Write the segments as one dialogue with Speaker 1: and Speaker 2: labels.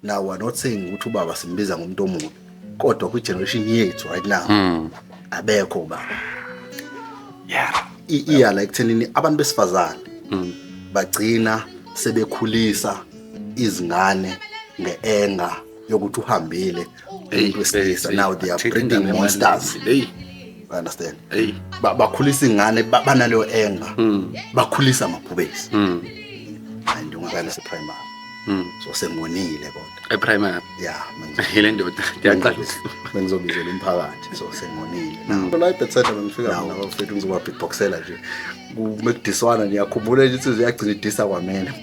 Speaker 1: Now we're not saying ukuthi ubaba simbiza ngomuntu omubi, kodwa kwi-generation yethu right now abekho ubaba. Iya la ekuthenini abantu besifazane bagcina sebekhulisa izingane nge-anger yokuthi uhambile umuntu wesilisa. Now they are breeding monsters.
Speaker 2: Hey.
Speaker 1: Understand?
Speaker 2: Hey.
Speaker 1: Bakhulisa ingane, banaleyo anger, bakhulisa amabhubesi. And ungakala se-primary, so sengonile kodwa.
Speaker 2: E-primary?
Speaker 1: Ya.
Speaker 2: Ile ndoda ndiyaqala.
Speaker 1: Bengizobizela umphakathi, so sengonile la eBethesda. Bengifika mina, bafethu, ngizoba beatboxela nje mekudiswana nje. Yakhumbula nje insizwa yagcina idisa kwamina.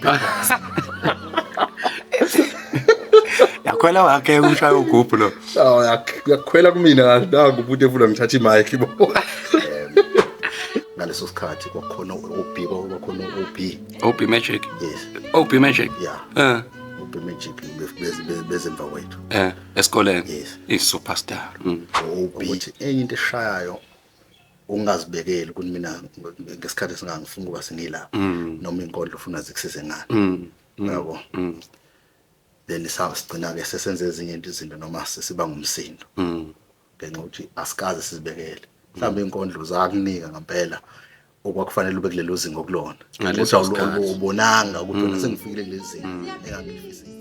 Speaker 2: Yakhwela wakhe umshaya ugubhu lo.
Speaker 1: Awu, yakhwela kumina kahle, nangu umuntu efuna ngithatha i-mic bo. Ngaleso sikhathi kwakukhona OB, kwakukhona OB.
Speaker 2: OB Magic?
Speaker 1: Yes.
Speaker 2: OB Magic.
Speaker 1: Yeah. OB Magic bezemva kwethu.
Speaker 2: Esikoleni?
Speaker 1: Yes.
Speaker 2: I-superstar.
Speaker 1: OB, ukuthi enye into eshayayo ungazibekeli ukuthi mina ngesikhathi esingangifuna ukuba sengilapha, noma inkondlo ufuna zikusize ngani, yabo. Then sigcina ke sesenze ezinye izinto noma sesiba ngumsindo ngenxa yokuthi asikaze sizibekele. Mhlawumbe inkondlo zakunika ngempela okwakufanele ube kulelo zinga okulona,
Speaker 2: Ngaleso
Speaker 1: kodwa
Speaker 2: sikhathi.
Speaker 1: ubonanga ukuthi wena sengifikile kuleli zinga engangilifisile.